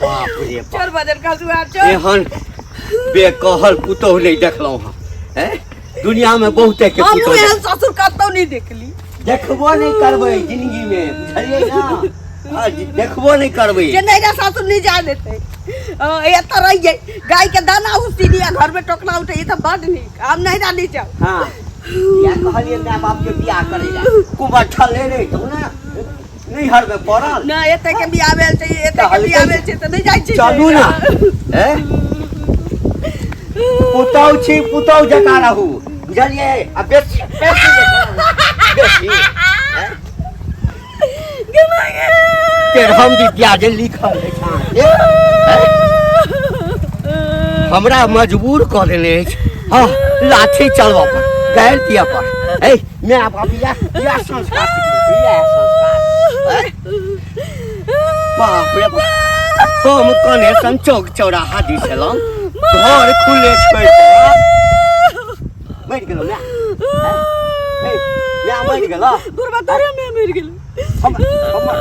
बाप रे बाप। चल बजन खसुआ चल। एहन बेकहल पुतोह नहि देखलहुँ हँ। हैं? दुनिया में बहुते के हमहूँ पुतोह एहन ससुर कतौ नहि देखली। देखबो नहि करबै जिंदगी में, बुझलियै ना? हाँ, देखबो नहि करबै। जे नैरा सासुर नहि जाय देतै, एतऽ रहियै, गाय के दाना उसीनी आ घर में टोकना उठै, ई तऽ बड नीक। हम नैरा नहि जाउ। हाँ, किया कहलियै माय बाप के बियाह करै लए? कुमार ठले नहि तू ने नैहर में पड़ल। ना, एते के बियाह भेल छै, एते के बियाह भेल छै तऽ नहि जाइ छी। चलू ना। ए पुतौ छी, पुतौ जकाँ रहू, बुझलियै? आ बेसी बेसी बेसी तेरहम विद्या जे लिखल अछि अहाँके, हमरा मजबूर कऽ देने अछि। हँ, लाठी चलबऽ पर, गारि दिअ पर। ए माय बाप इएह इएह संस्कार सिखने, इएह संस्कार। बाप रे बाप, हम कने सन चौक चौराहा दिस एलहुँ, घर खुले छोड़ि देलक। मरि गेलौ माय? माय मरि गेलौ? बुढ़बा तोरे में मरि गेलौ। हम हमर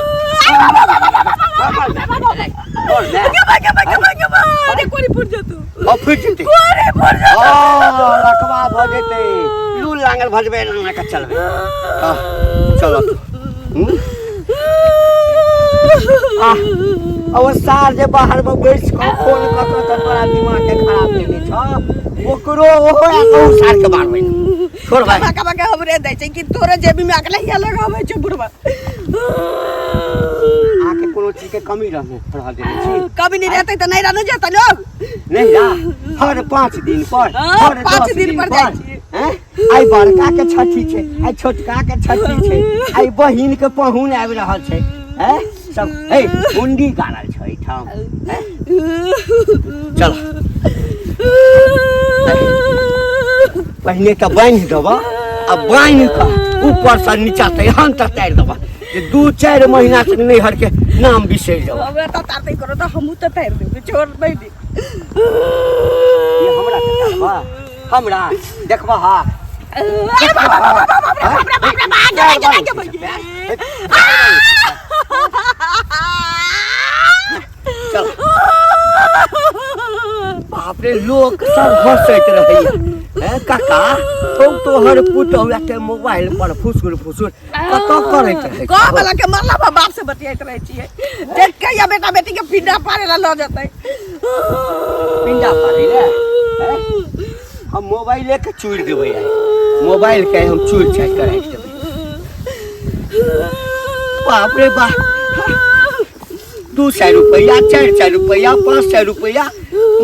लकवा भऽ जेतै, लू लांगल भऽ जेबै, एना कऽ चलबै। चलो। आ ओ सार जे बाहर में बैस कऽ फोन कऽ कऽ तऽ तोरा दिमाग के खराब केने छ, ओकरो ओहो आ कहू सार के मारबै। छोड़ भाई। कमा कमा के हमरे दै छै कि तोरे जेबी में अकले हिया लगाबै छै बुढ़बा? अहाँके कोनो चीज के कमी रहने रह देने छी? कमी नहीं रहते तऽ नहीं रहने जेतै लोग। नहीं रा, हर 5 दिन पर, हाँ, हर 5 10 दिन पर जाइ छियै। हैं? आइ बड़का के छठी छै, आइ छोटका के छठी छै, आइ बहिन के पहुन आबि रहल छै। हैं? सब हे हुंडी गाड़ल छै एहिठाम। हैं? चल, पहिने तऽ बान्हि देबह आ बान्हि कऽ ऊपरसँ नीचा तऽ एहन तऽ तारि देबह जे 2-4 महीना तक नैहर के नाम बिसरि जेबह। हमरा तऽ तारतै करो तऽ हमहूँ तऽ तारि देबै, छोड़ नहि दे। ई हमरा के तारबह? हमरा देखबह? हा, चल। बाप रे, लोक सब हंसैत रहैया। ए काका, तो तोहर पुतहु एते मोबाइल पर फुसुर फुसुर कतऽ करैत रहै? कह वाला के मरला पर बाप से बतियाइत रहै छियै। देख के या बेटा बेटी के पिंडा पारे ला लऽ जेतै। पिंडा पारे ला? हम मोबाइले के चूरि देबै आइ, मोबाइल के हम चूरि चारि कऽ राखि देबै। बाप रे बाप, 200 रुपैआ, 400 रुपैआ, 500 रुपैआ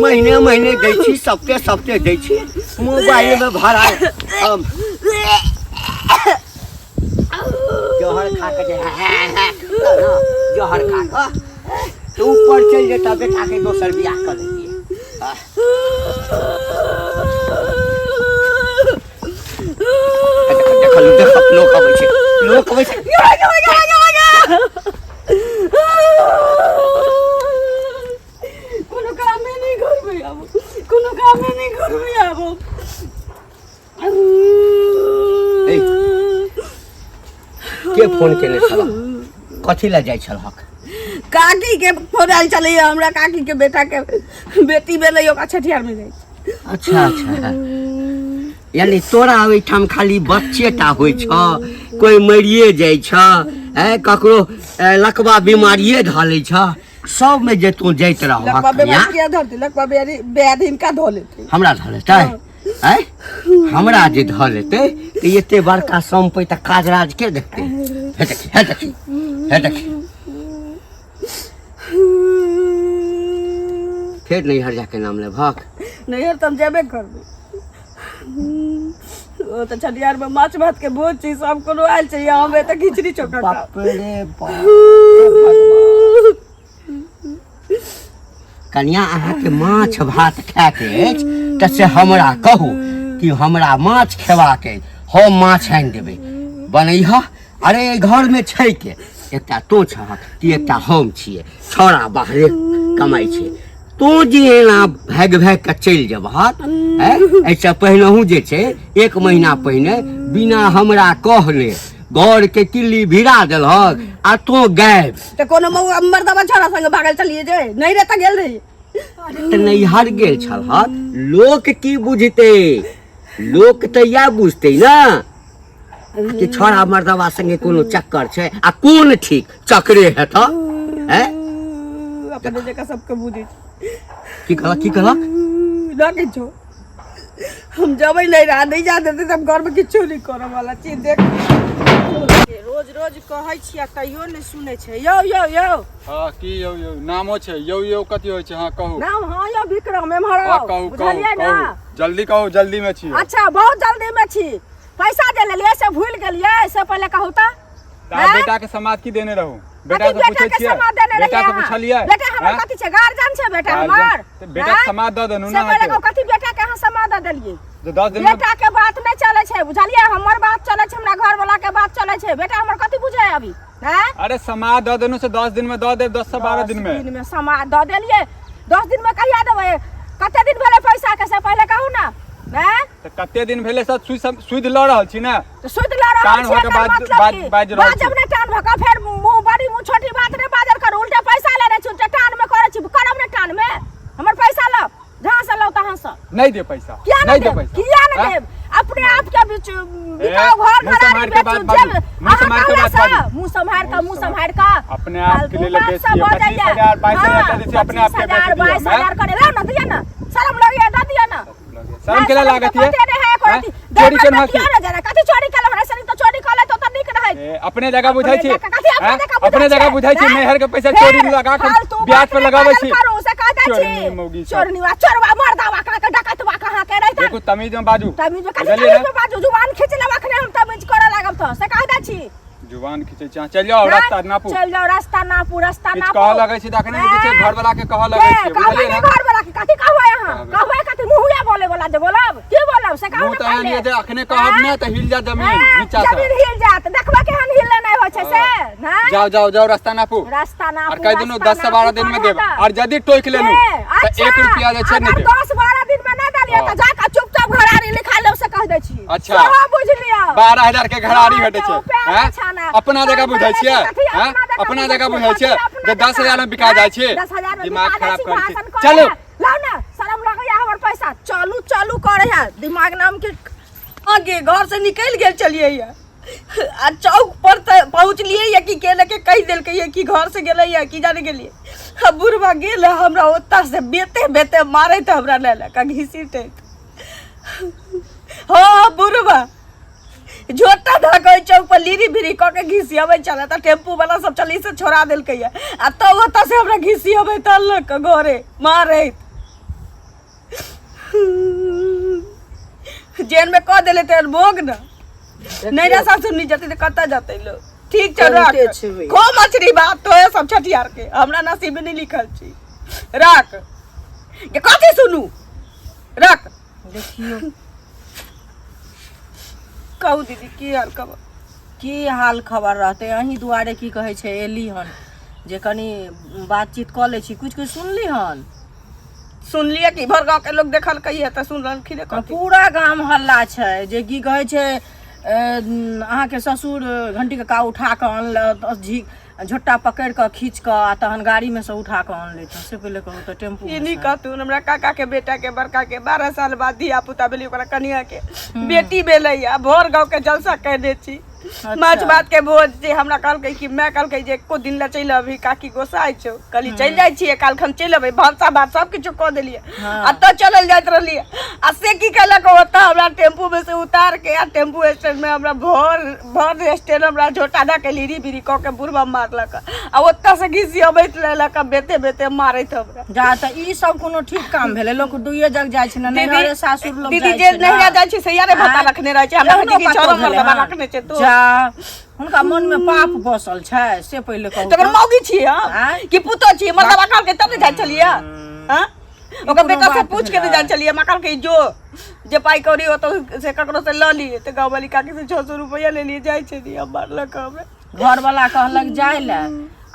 महीने महीने दै छी, सप्ते सप्ते दै छी मोबाइलमे भाड़ा। हम जहर खा कऽ जे जहर खा कऽ तऽ ऊपर चलि जेता, बेटाके दोसर बियाह कऽ लेतियै। देखल देख, लोक अबै छै, लोक अबै छै। कोनो कामे नहि करबै आब, कोनो कामे नहि करबै आब। के फोन केने छल? कथी लए जाइ छलहक? काकी के फोन आयल छलैया, हमरा काकी के बेटा के बेटी भेलै, ओकरा छठियार में जाइ छै। अच्छा अच्छा, यानी तोरा ओहिठाम खाली बच्चे टा होइ छ, कोइ मरिए जाइ छ, ककरो लकवा बीमारिए धऽ लै छ, सबमे जे तू जाइत रहबहक। लकवा बीमारी किया धरतै? लकवा बीमारी हिनका धऽ लेतै। हमरा धऽ लेतै? आँय, हमरा जे धऽ लेतै तऽ एते बड़का सम्पैत तऽ काज राज के देखतै? हे देखी, हे देखी, हे देखी, फेर नैहर जाके नाम लेबहक? नैहर तऽ हम जेबे करबै। ओ तऽ छठियार में माछ भात के भोज छै, सब कोनो आयल छै, हम एतऽ खिचड़ी चोखा खाब। बाप रे बाप, हे भगवान। कनिया, अहाँके माछ भात खायके अछि तऽ से हमरा कहू कि हमरा माछ खेबाक अछि, हम माछ आनि देबै, बनैह। अरे एहि घरमे छै के? एकटा तोँ छहक कि एकटा हम छियै, छौड़ा बाहरे कमाइ छै। तोँ जे एना भागि भागि कऽ चलि जेबहक, एहिसँ पहिनहु जे छै 1 महीना पहिने बिना हमरा कहने घर के किल्ली भिड़ा देलहक आ तो गायब। तऽ कोनो मौआ मर्दबा छोरा संगे भागल चलिए जे नहीं रे तऽ गेल रही। तऽ नैहर गेल छलहक, लोक की बुझते? लोक तऽ इएह बुझते ने कि छोड़ा मर्दबा संगे कोनो चक्कर छै, आ कोन ठीक चक्करे हेत हैं? अपने जगह सबके बुझै छै। की कहलक, की कहलक? ना किछो, हम जबै नहीं रहा, नहीं जा देते तऽ हम घरमे किछो नहीं करऽ वाला छी। देख, रोज रोज कहै छियै तैयो नहि सुनै छै। यौ यौ यौ। हाँ, की यौ यौ? नामो छै यौ यौ, कथी होइ छै? हाँ, कहू। नाम? हाँ यौ विक्रम, एम्हर हाँ, आउ। कहू कहू। बुझलियै ने? कहू, जल्दी कहू, जल्दी में छी। अच्छा, बहुत जल्दी में छी। पैसा जे लेलियै से भूलि गेलियै? से पहिले कहू तऽ। ता बेटा के समाज की देने रहू? बेटा कथी से बेटा पूछै के छियै? समाज देने बेटा रहियै से अहाँ? पूछलियै? बेटा हमर हैं? कथी छै? गार्जियन छै बेटा गार्जियन। हमर? तऽ बेटा के हैं? समाज दऽ देलहुँ से ने पहिले अहाँके। कहू, कथी बेटा के अहाँ समाज दऽ देलियै? जे 10 दिन में बेटा के बात नहि चलै छै, बुझलियै? हमर बात चलै छै, हमरा घर वाला के बात चलै छै। बेटा हमर कथी बुझै है अभी? हैं? अरे समाज दऽ देलहुँ से 10 दिन में दऽ देब, 10 से 12 दिन में। 10 दिन में समाज दऽ देलियै, 10 दिन में कहिया देबै? कते दिन भेलै पैसा के, से पहिले कहू ने। हैं? तऽ कते दिन भेलै सर? सुध लऽ रहल छी ने? तऽ सुध लऽ रहल टान छी, भऽ के एकर मतलब की? बाजि रहल बाजब छी। नहि टान भऽ के, फेर मुँह बड़ी मुँह छोटी बात नहि बाजल करू। उल्टे पैसा लेने छी, उल्टे टान में करै छी। करब नहि टान में? हमर पैसा लौ, जहाँ से लौ तहाँ से। नहीं दे पैसा। किया नहीं नहीं दे देब? पैसा। किया नहीं हाँ? देब? अपने आप के बीच बिकाओ घर मुँह घरारी सम्हार के बेचू, बात बाजू। जेब मुँह अहाँ सम्हार के कहला बात से, बाजू। मुँह सम्हार के, मुँह मुँह सम्हार सम्हार के। अपने आप के फालतू लेल बात बेच सब दिअ। बजैया। 25,000, 22,000 हाँ, दे दै छी, अपने आप के बेच 25,000, दिअ। 22,000 करे लाउ ना, दिअ ना। शरम लगैया, दऽ दिअ ना। शरम केला लागत ये? पते नहि है एको हैं? रत्ती। चोरी देबै केना तऽ की? किया ने जाने? कथी चोरी केलहुँ? हमरा सनी तऽ चोरी कऽ लेतौ तऽ नीक रहैत। ए, अपने जगह बुझै छी अपने जगह- कथी अपने हैं? जगह बुझै अपने जगह छियै? बुझै छी हैं? नैहर के पैसा फेर चोरी लगा के फालतू ब्याज बात पर नहि लगाबै बाजल छी। करू, से कह दै छी। चोरनी मौगी सब। चोरनीवा, चोरवा, मर्दावा कहाँ के, डकैतवा कहाँ के रहितन? देखू, तमीज में बाजू। तमीज में कथी? बुझलियै तमीज ने? में बाजू? जुबान खींच लेब अखने हम तमीज करऽ लागब तऽ, से कह दै छी। जुबान खींचै छी अहाँ। चलि जाउ, रास्ता नापू। चलि जाउ, रास्ता नापू, रास्ता किछु नापू। कहऽ लगै छी तऽ अखने जे छै घर वाला के कहऽ लगै छी, कहबै बुझलियै ने ने? घर वाला के कथी कहबै अहाँ? कहबै। कहबै कथी? मुँहे बोले वाला जे बोलब, की बोलब से कहू मुँह ने तऽ एहन पहिले। यऽ जे अखने कहब ने तऽ हिल जायत जमीन हैं? नीचा से। जमीन हिल जायत, देखबै केहन हिले नहि होइ छै से। नहि? जाउ जाउ जाउ, रास्ता नापू। रास्ता नापू। और कहि देलहुँ रास्ता 10 से 12 नापू दिन में करै देब तऽ। और यदि टोकि लेलहुँ ए, तऽ अच्छा, 1 रुपया जे छै नहि अगर देब। 10-12 दिन में नहि देलियै तऽ हाँ। जाकऽ चुपचाप घरारी लिखा लेब, से कहि दै छी। अच्छा। सेहो बुझि लिअ। 12,000 के घरारी भेटै छै। उपाय हैं? छै ने। अपना जगह बुझै छियै? कथी हैं? अपना जगह बुझै छियै अपना जे 10,000 में बिका जाइ छै? 10,000 में दिमाग बिका जाइ खराब छी, करै छै। भाषण करै चलू। है। लाउ ने, शरम लगैया, हमर पैसा। चलू चलू करै है, दिमाग नाम के आगे घर से निकलि गेल चलियै ये आ चौक पर तऽ पहुँचलियै ये कि के ने के कहि देलकै ये कि घर से गेलै ये, की जाने गेलियै। आ बुढ़बा गेल है हमरा ओतऽ से बेते बेते मारैत, हमरा लए लए कऽ घिसीटैत। हँ, बुढ़बा झोटा धऽ कऽ ओहि चौक पर लीरी भीरी कऽ के घिसियबै छलै तऽ टेम्पू वाला सब चली से छोड़ा देलकै ये आ तब ओतऽ से हमरा घिसियबैत अनलक घरे मारैत। जेल में कऽ देले तेहन भोग ने। नैरा सासुर नहीं जते तऽ कतऽ जते लोग? ठीक छै, राख। करिते छेबै। खो मछली भात तोहे सब छठियार के, हमरा नसीब में नहीं लिखल छी। राख के कथी सुनू, राख। देखियौ। कहू दीदी, की हाल खबर? की हाल खबर रहतै? अहीं दुआरे की कहै छै एली हन जे कनि बातचीत कऽ लै छी। कुछ कुछ सुनली हन? सुनलियै कि भर गाँव के लोग देखलकै है तऽ सुनलखिन कथी? पूरा गाम हल्ला छै जे की कहै छै, अहाँके ससुर घंटी कका उठा कऽ अनलक, झी झोट्टा पकड़ि कऽ खींच कऽ आ तहन गाड़ीमे सँ उठा कऽ अनलथि हँ। से पहिले कहू तऽ टेम्पू ई नहि कहतुन। हमरा काका के बेटा के बड़का के 12 साल बाद धिया पुता भेलै, ओकरा कनिया के बेटी भेलै आ भर गाँव के जलसा कयने छी, माछ भात के भोज। जे हमरा कहलकै कि माय कहलकै जे एको दिन लए चलि अबही, काकी गोसाइ छौ। कहली चलि जाइ छियै, काल्हिखन चलि अबै। भनसा भात सब किछु कऽ देलियै आ तऽ चलल जाइत रहलियै आ से की केलक, ओतऽ हमरा टेम्पू में से उतार के आ टेम्पू स्टैंड में हमरा भर भर स्टैंड हमरा झोटा दऽ के लीरी बीरी कऽ के बुढ़बा मारलक आ ओतऽ से घिसियबैत लेलक आ बेते बेते मारैत हमरा। जा, तऽ ई सब कोनो ठीक काम भेलै? लोक दुइये जग जाइ छै ने, नैहरे सासुर लोक दीदी जाइ जे छै ने। नैहरा जाइ छै से यारे भत्ता आँय? रखने रहै छै। हमरा एहनो दीदी कतौ छोड़ो भेलै मर्दबा हन? रखने छै तो जा, हुनका मन में पाप बसल छै, से पहिले कहू। तकर तऽ। मौगी छियै हम आँय? कि पुतोह छियै? मर्दबा कहलकै तब ने जाइ छलियै। हँ, ओकर कोनो बेटा से बात पूछ के नहि भेलै? जाइ छलियै। माँ कहलकै जो जे पाइ कौड़ी होतौ से ककरो से लऽ लिए, तऽ गाँव वाली काकी से 600 रुपैआ ले लिए, जाइ छलियै। हम मारलक हमे। घरवाला कहलक जाय लए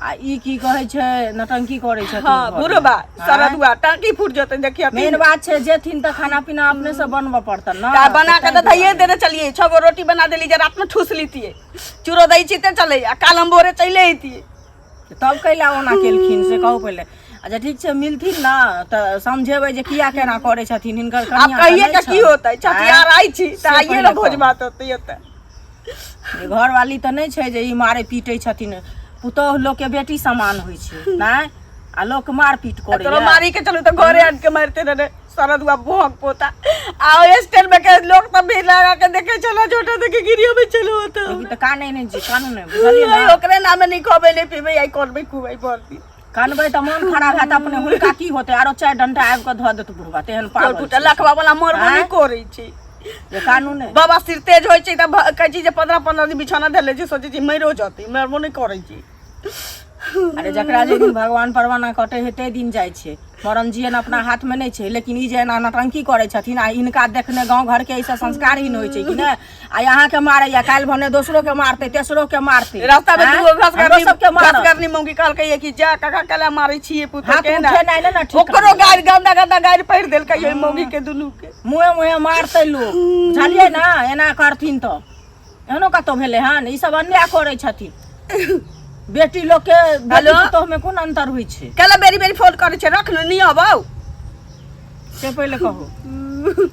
आ ई की कहै छै नटंकी करै छथिन हँ घरमे। बुढ़बा आँय? सरदुआ टाँकी फूट जेतै देखिए मेन बात छै जेथिन तऽ खाना पीना अपने से बनबऽ पड़तन ने ता बना के ताहि तऽ धैये दुआरे। देने चलिए छओ गो रोटी बना देली जे रात में ठूस लीतिए चूरो दै छी ते चले आ काल हम भोरे चले अइतिए तब कैला ओना केलखिन से कहू पहिले अच्छा ठीक छै मिलथिन ने तऽ समझेबै जे किया केना करै छथिन हिनकर आब कनियाँ तऽ कहिए नहि के की छनि। होतै छठियार आइ छी तऽ से आइए पहिले ने भोज कहू। भात होतै एतऽ ई घरवाली तऽ नहि छै जे ई मारै पीटै छथिन पुतोहु लोकके बेटी समान होइ छै नहि आ लोक मारपीट तोरो करैया मारी के चलू तऽ घरे आन के मारते रहे सरदुआ भोग पोता आ स्टैंड में के लोग सब भीड़ लगा के देखे चला छोटा देखे गिरियो में चलो होता लेकिन तऽ कानै नहि छी कानू नहि बुझलियै ने ओकरे नामे नहीं खबे नहीं पीबे आई करबे खुबे भरती कानबै तऽ मन खराब हैत अपने हुनका की होतै आरो चारि डंटा आबि कऽ धऽ देत बुढ़बा तेहन पागल फुटल छै। लखवा वाला मरबो नहीं आँय? करै छै जे कानू नहि बाबा सिर तेज होइ छै तऽ कहै छी जे 15 15 दिन बिछौना धर लै छै सोचै छी मरियो जतै मरबो नहि करै छै अरे जकरा जे दिन भगवान परवाना कटै है ते दिन जाइ छै मरण जियन अपना हाथमे नहि छै लेकिन ई जे एना नटंकी करै छथिन आ हिनका देखने गाँव घरके एहिसँ संस्कारहीन होइ छै कि नहि आ अहाँके मारैया काल्हि भने दोसरोके मारतै तेसरोके मारतै रास्ता में आँय? दूगो घस हमरो करनी सबके घस मारत करनी मौगी कहलकै ये कि जा काका केला मारै छियै पुतोह हाथ के ना उठेनाइ नहि ने ठीक ओकरो गारि गंदा गंदा गारि पढ़ि देलकै ओहि मौगी के दुनू के मुँहे मुँहे मारतै लोक बुझलियै ने एना करथिन तऽ एहनो कतहु भेलै हन ई सब अन्याय करै छथिन बेटी लोकके बेटी हेलो? पुतोहमे कोन अन्तर होइ छै केला बेरी बेरी फोन करै छै रख ने नहीं अबाउ से पहिले कहू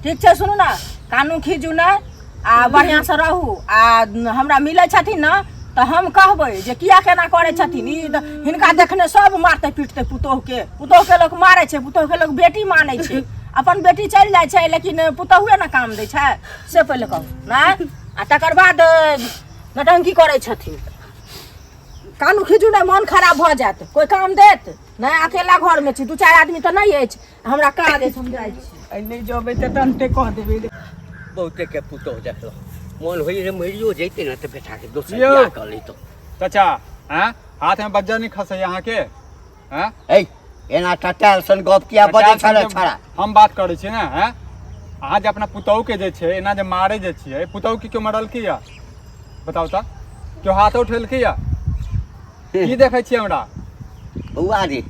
ठीक छै सुनू ने कानू खीजू नहि आ बढ़िआँसँ रहू आ हमरा मिलै छथिन ने तऽ हम कहबै जे किया केना करै छथिन ई तऽ हिनका देखने सब मारतै पीटतै पुतोहुके पुतोहुके लोक मारै छै पुतोहुके लोक बेटी मानै छै अपन बेटी चलि जाइ छै लेकिन पुतोहुए ने काम दै छै से पहिले कहू नहि आ तकर बाद नटंकी करै छथिन कानू खीजू नहि मन खराब भऽ जायत कोइ काम देत नहि अकेला घरमे छी दू चारि आदमी तऽ नहि अछि हमरा काज अछि हम जाइ छी आइ नहि जेबै तऽ टंटे कह देबै बहुते के पुतोह देखलहुँ मोन होइ जे मरियो जैते ने तऽ बेटाके दोसर यौ। बियाह कऽ लैतहुँ चाचा आँय हाथमे बज्जर नहि खसैया अहाँके आँय ऐ एना टटायल सन गप किया बजै छलै छड़ा हम बात करै छी ने आँय अहाँ जे अपना पुतोहुके जे छै एना जे मारै जे छियै पुतोहुके केओ मरलकै या बताउ तऽ केओ हाथ उठेलकै या की देखै छियै हमरा बौआ रे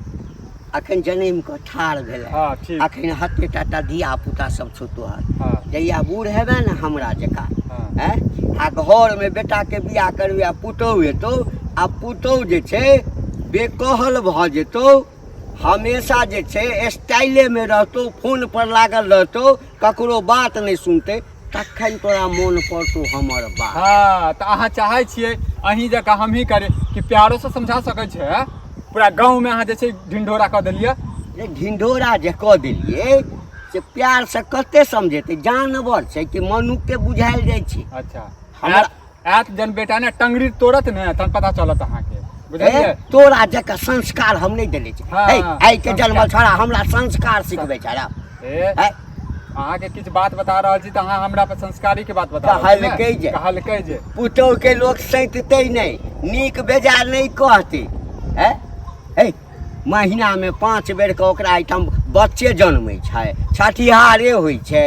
अखन जनमि कऽ ठाढ़ भेलै हँ ठीक अखन हते टाटा धिया पुता सब छौ तोहर हँ जहिया बूढ़ हेबे ने हमरा जकाँ हँ आँय आ घरमे बेटाके बियाह करबै आ पुतोहु हेतौ आ पुतोहु जे छै बेकहल भऽ जेतौ हमेशा जे छै स्टाइलेमे रहतौ फोन पर लागल रहतौ ककरो बात नहि सुनतै तखन तोरा मोन पड़तौ हमर बात हँ तऽ अहाँ चाहै छियै अहीं जकाँ हमही करी कि प्यारोसँ समझा सकै छै हँ? पूरा गाँवमे अहाँ जे छै ढिंढोरा कऽ देलियै जे ढिंढोरा जे कऽ देलियै से प्यारसँ कते समझेतै जानवर छै कि मनुखके बुझायल जाइ छै अच्छा हमरा- आयत आयत जन बेटा ने टंगरी तोड़त ने तहन पता चलत अहाँके बुझलियै ए, तोरा जकाँ संस्कार हम नहि देने छी हँ, हे आइ के संस्कार। जन्मल छोड़ा हमरा संस्कार सिखबै छड़ा ए हे अहाँके किछु बात बता रहल छी तऽ अहाँ हमरा पर संस्कारी के बात बता रहल छी ने? कहलकै जे। कहलकै जे पुतोह के लोक सैततै नहि नीक बेजा नहि कहतै हे हे महीनामे 5 बेर के ओकरा एहिठाम बच्चे जन्मै छै छठिहारे होइ छै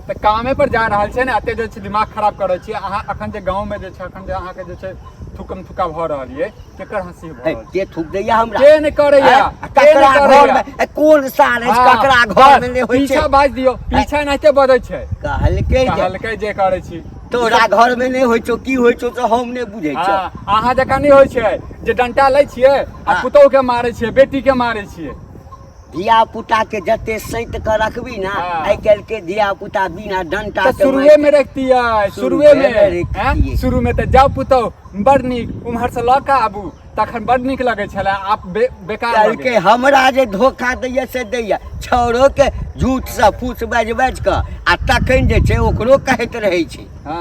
तऽ कामे पर जा रहल छै ने एते जे छै दिमाग खराब करै छियै अहाँ अखन जे गाँवमे जे छै अखन जे अहाँके जे छै थुकम थुका भऽ रहल ये केकर हंसी भऽ हे, रहल के थूक दैया हमरा के नहि करैया हैं? आ के नहि ककरा करैया? घरमे ए, कोन साल अछि हाँ, ककरा घरमे नहि होइ छै पीछा बाजि दियौ पीछा एनाहिते बजै छै कहलकै जे कहलकै जे करै छी तोरा घरमे नहि होइ छौ की होइ छौ से हम नहि बुझै छियौ हाँ, अहाँ जकाँ नहि होइ छै जे डंटा लै छियै आ हाँ। पुतोहु के मारै छियै बेटी के मारै छियै धिया पुता के जते सैत के रखबी ना हाँ। आइ काल्हि के धिया पुता बिना डंटा तऽ के शुरुए में रखतियै शुरुए में शुरुए मे रखतियै। हैं? शुरू में तऽ जाउ पुतोहु बड़ नीक उम्हर से लऽ कऽ आबू तखन बड़ नीक लगै छलै आब बेकार भऽ कहलकै गेल। हमरा जे धोखा दैया से दैया छौड़ो के झूठ से फूस बाजि बाजि कऽ आ तखन जे छै ओकरो कहैत रहै छै हँ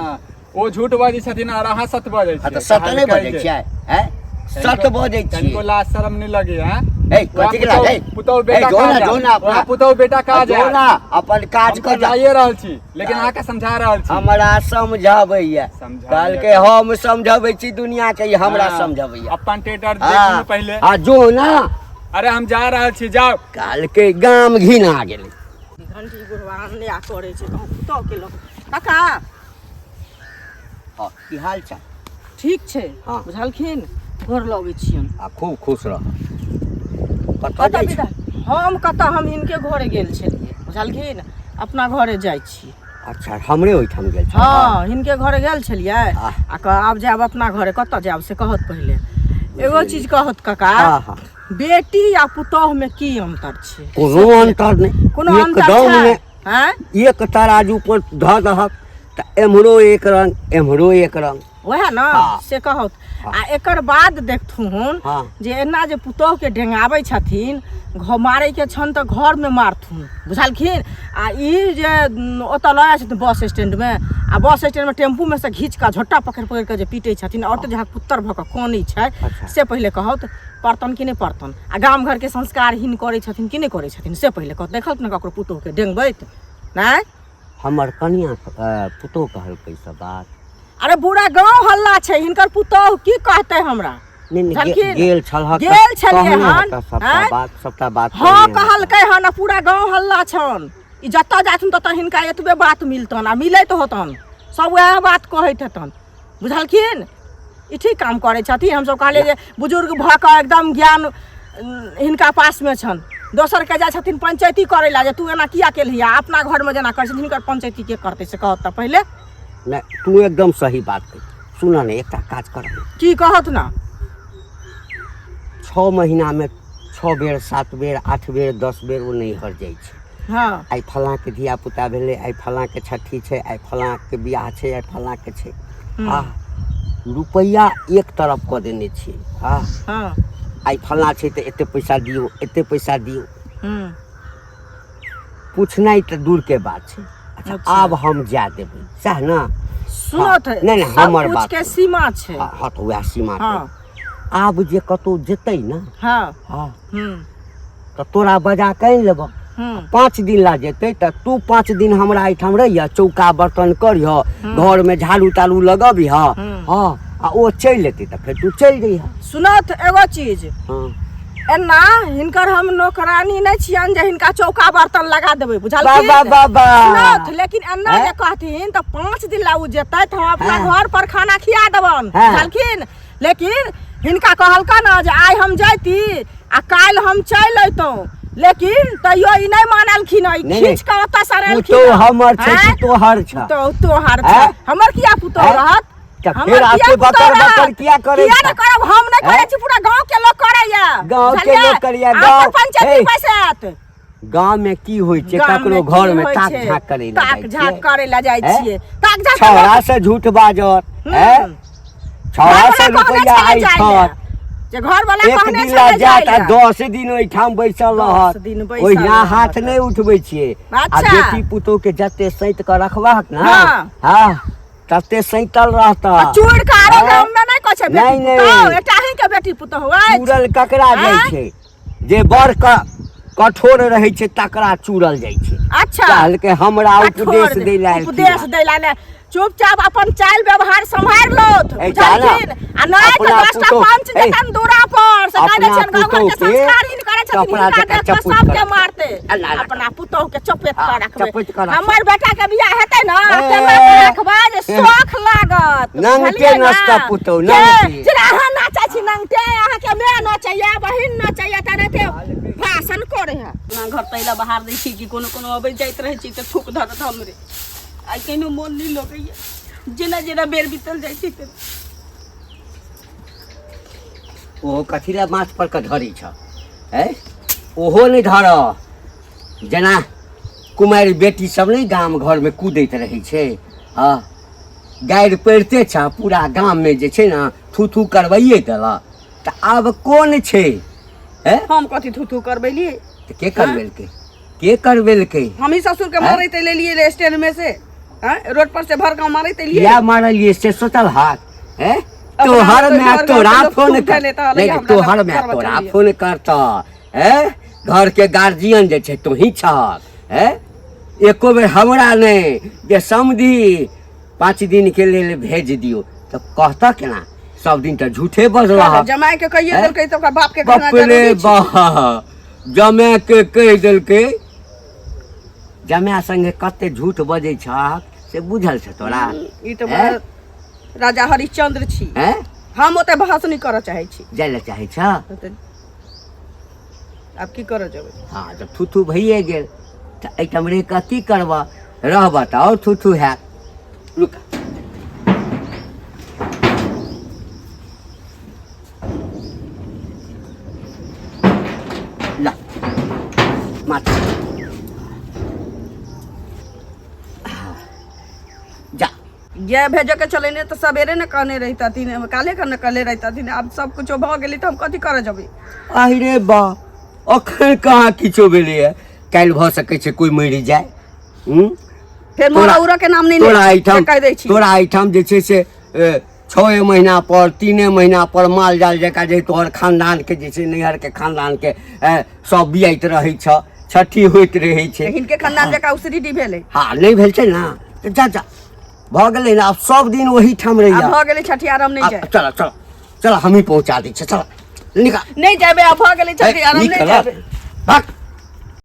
ओ झूठ बजै छथिन आओर अहाँ सत बजै आ छियै तऽ सत नहि कहलकै बजै जे- छियै हैं सत बजै तनिको छियै लाज शरम नहि लगे हैं ए कथी के लाज ए पुतहु ए, बेटा जो कहाँ ना जो जायत? ना अपना वहाँ पुतहु बेटा कहाँ जो जायत? ना अपन काज हम कर तऽ जाइए रहल छी लेकिन अहाँके समझा रहल छी हमरा समझाबैया समझाबैया। कहलकै हम समझबै छी दुनिया के ई हमरा हाँ, समझाबैया अपन टेटर देखू ने पहिले आ जो ना अरे हम जा रहल छी जाउ कहलकै गाम घिना गेलै घंटी बुढ़वा अन्याय करै छै कहूँ पुतहु के लोक काका हँ की हाल चाल ठीक छै हँ। बुझलखिन गोर लगै छियनि। आ खूब खुश रह। कतऽ कतऽ जाइ विदा छी? हम कतऽ, हम हिनके घरे गेल छलियै, बुझलखिन? अपना घरे जाइ छी। अच्छा, हमरे ओहिठाम गेल छल? हँ, हिनके घरे गेल छलियै। आह। आ आब जायब अपना घरे। कतऽ जायब से कहत पहिले। एगो चीज कहत काका, हँ हँ बेटी आ पुतोह में की अंतर छै? कोनो अंतर नहि। कोनो अंतर एकदम छै? नहि। आँय? एक तराजू पर धऽ दहक तऽ एम्हरो एक रंग, एम्हरो एक रंग। वएह ने। हँ। से कहत। आ एकर बाद देखथुन जे एना जे पुतोह के डेंगाबै छथिन, मारै के छनि तऽ घर में मारथुन, बुझलखिन? आ ई जे ओतऽ लऽ जाइ छथिन बस स्टैंड में, आ बस स्टैंड में टेम्पू में से घीच कऽ झोटा पकड़ि पकड़ि कऽ जे पीटै छथिन, औरत जहाँ पुत्तर भऽ कऽ कनै छै, से पहिले कहत पड़तन कि नहि पड़तन? आ गाम घर के संस्कारहीन करै छथिन कि नहि करै छथिन, से पहिले कहत। देखलक ने ककरो पुतोह के डेंगबैत नहि? हमर कनिया पुतोह कहलकै सब बात? अरे, पूरा गांव हल्ला छै। हिनकर पुतोह की कहतै हमरा? नहि नहि, बुझलखिन? गेल छलहक तऽ गेल छलियै कहने हन, हेतऽ सबटा आँय? बात, सबटा बात हँ, कहने हेतऽ। कहलकै हन। आ पूरा गांव हल्ला छन। ई जतऽ जाथुन ततऽ हिनका एतबे बात मिलतन आ मिलैत होतन, सब वएह बात कहैत हेतन, बुझलखिन? ई ठीक काम करै छथिन? हमसब कहलियै जे बुजुर्ग भऽ कऽ एकदम ज्ञान हिनका पासमे छनि। दोसरके जाइ छथिन पंचैती करै लए जे तू एना किया केलही, आ अपना घरमे जेना करै छथिन, हिनकर पंचैती के करतै से कहत तऽ पहिले। नहि, तू एकदम सही बात कही। सुन ने, एकटा काज कर। की कहत ने? 6 महीनामे 6 बेर, 7 बेर, 8 बेर, 10 बेर ओ नैहर जाइ छै। आइ फलाँके धिया पुता भेलै, आइ फलाँके छठी छै, आइ फलाँके बियाह छै, आइ फलाँके छै। आ रुपैआ एक तरफ कऽ देने छियै। हँ। आइ फलाँ छै तऽ एते पैसा दियौ, एते पैसा दियौ। पूछनाइ तऽ दूरके बात छै। अच्छा। अच्छा। आब हम जा देबै, सएह ने? सुनत। नहि, नहि, सब हमर कुछ बात के सुन। सीमा छै। हँ हँ, तऽ उएह सीमा पे। हँ। आब जे कतहु जेतै ने, हँ, तऽ तोरा बजा कऽ आनि लेबह। 5 दिन ला जेतै तऽ तू 5 दिन हमरा एहिठाम रहिह, चौका बर्तन करिह, घरमे झाड़ू ताड़ू लगबिह। हँ, आ ओ चलि एतै तऽ फेर तू चलि जइह। सुनत, एगो चीज। हँ। एना हिनकर हम नौकरानी नहि छियनि जे हिनका चौका बर्तन लगा देबै, बा बुझलखिन? बा बा बा। सुनत, लेकिन एना हैं? जे कहथिन तऽ 5 दिन ला ओ जेतै तऽ हम अपना घर पर खाना खिया देबनि, बुझलखिन? लेकिन हिनका कहलकन ने जे आइ हम जैती आ काल्हि हम चलि अयतहुँ, लेकिन तैयो ई नहि मानलखिन। ई नहि, खींच कऽ ओतऽ से अनलखिन। पुतोह हमर छै कि हैं? तोहर छ? पुतोह तोहर छै। हैं? हमर किया पुतोह हैं? रहत? तऽ हमर फेर किया आते पुतोह बकर रहत? बकर किया करै किया छ? नहि करब? हम नहि करै हैं? छी, पूरा गांव के लोक करैया। गाँव के बुझलियै? लोक करैया, अहाँ गाँव- पर पंचायती हे। पैसा आयत। गाँव में की होइ छै? गाम ककरो में की घर में होइ ताक छै? झाँक करै लए ताक जाइ झाँक छियै। करै लए जाइ हैं? छियै, ताक झाँक छौड़ा से झूठ बाजत हैं? छौड़ा से रुपैआ आइ छत जे घर वाला एक कहने दिन ला छलै जायत जाय आ लए। 10 दिन ओहिठाम बैसल 10 रहत। दिन बैसल ओहिना रहत। हाथ नहि उठबै छियै। आ बेटी पुतोह के जते सैत कऽ रखबहक ने, हँ, तते सैतल रहतह। आ चूड़ के आरो हैं? गाम में नहि कहै छै बेटी नहि, नहि। पुतोह, एकटा अहीं के बेटी पुतोह अछि। चूड़ल ककरा जाइ आँय? छै? जे बड़ कठोर रहै छै तकरा चूड़ल जाइ छै। कहलकै हमरा कठोर उपदेश दै लए एलखिन उपदेश हँ। दै लए नहि, चुपचाप अपन चालि व्यवहार सम्हारि लौथ, ए, जा ना। बुझलखिन? आ नहि तऽ अपना 10टा पुतोह- पंच ए, जेतन दूरा पर से कहि दै अपना छियनि गाँव घरके पुतोह के संस्कारहीन करै छथिन, कपड़ा हिनका जकाँ देख कऽ चपुट सबके कऽ मारतै। आ, ना, ना, अपना पुतोह के चपेट हाँ, कऽ रखबै। चपेट कऽ रखबै। हमर बेटा के बियाह हेतै ने, ए, तेना कऽ रखबै जे शौख लागत, नंगटे बुझलियै ने? नचता पुतोह, के? नंगटे। जेना अहाँ नाचै छी नंगटे, अहाँके माय नचैया, बहिन नचैया, तेनाहिते भाषण करै है। अपना घर तैला बाहर दै छी कि कोनो कोनो अबैत जाइत रहै छी तऽ थूक धरत हमरे। आइ केनो मोन नहि लगैया, जेना जेना बेर बीतल जाइ छै तेना। ओहो कथी लए माथ पर के धरै छ? है ओहो नहि धर। जेना कुमारि बेटी सब नहि गाम घरमे कूदैत रहै छै? हँ, गारि पड़िते छ, पूरा गाममे जे छै ने थू थू करबैए देलक, तऽ आब कोन छै? हैं? हम कथी थू थू करबेलियै? तऽ के करबेलकै? के करबेलकै? हम ही ससुर के हैं? मारैत लेलियै स्टैंड में से, हैं? रोड पर से भर गाँव मारैत एलियै। किया मारलियै से सोचल हाथ? हैं? तोहर अपना माय घर तोरा गाँव के लोक फोन थूक कर धैले तऽ नहि, हमरा तोहर माय करबऽ तोरा चलियै। फोन करत। हैं? घर के गार्जियन जे छै तोही छहक। हैं? एको बेर हमरा नहि जे समधि 5 दिन के लेल भेज दियौ तऽ कहतऽ केना? सब दिन तऽ झूठे बजलह। जमाई के कहिए हैं? देलकै तऽ ओकरा बाप के कहना बाप रे जरूरी छै। बा, जमाए के कहि देलकै। जमाए संगे कते झूठ बजै छहक से बुझल छ तोरा? ई तऽ हैं? बड़ा राजा हरिश्चंद्र छी। हैं? हम ओते बहस नहि करऽ चाहै छी। जाय लए चाहै छ? ओते आब की करऽ जेबै? हँ, जब थूथू भइए गेल तऽ एहिठाम रहि कऽ की करबह? रहबह तऽ आओर थूथू हैत। रुक, ला माथ जा। गाय भेजऽ के छलै ने तऽ सवेरे ने कहने रहितथिन, काल्हे के ने कहले रहितथिन। आब सब कुछो भऽ गेलै तऽ हम कथी करऽ जेबै? आहि रे बा, अखन कहाँ किछो भेलैए? काल्हि भऽ सकै छै कोइ मरि जाय। हूँ? फेर तोरा मरा उरा के नाम नहि तोरा लै छी, से एहिठाम कहि दै छी। तोरा एहिठाम जे छै से छए महीना पर 3 महीना पर माल जाल जकाँ जे तोहर खानदान के जे छै, नैहर के खानदान के सब बियाइत रहै छ, छठी होइत रहै छै। हिनके खानदान जकाँ उसरीडी भेलै। हँ, नहि भेल छै ने तऽ जा जा, भऽ गेलै ने। आब सब दिन ओहीठाम रहिया। आब भऽ गेलै छठिहार, हम नहि जायब। चल चल चल, हमही पहुँचा दै छियै, चल निकाल। नहि जेबै, आब भऽ गेलै छठिहार, हम नहि निकल। जेबै। भाग।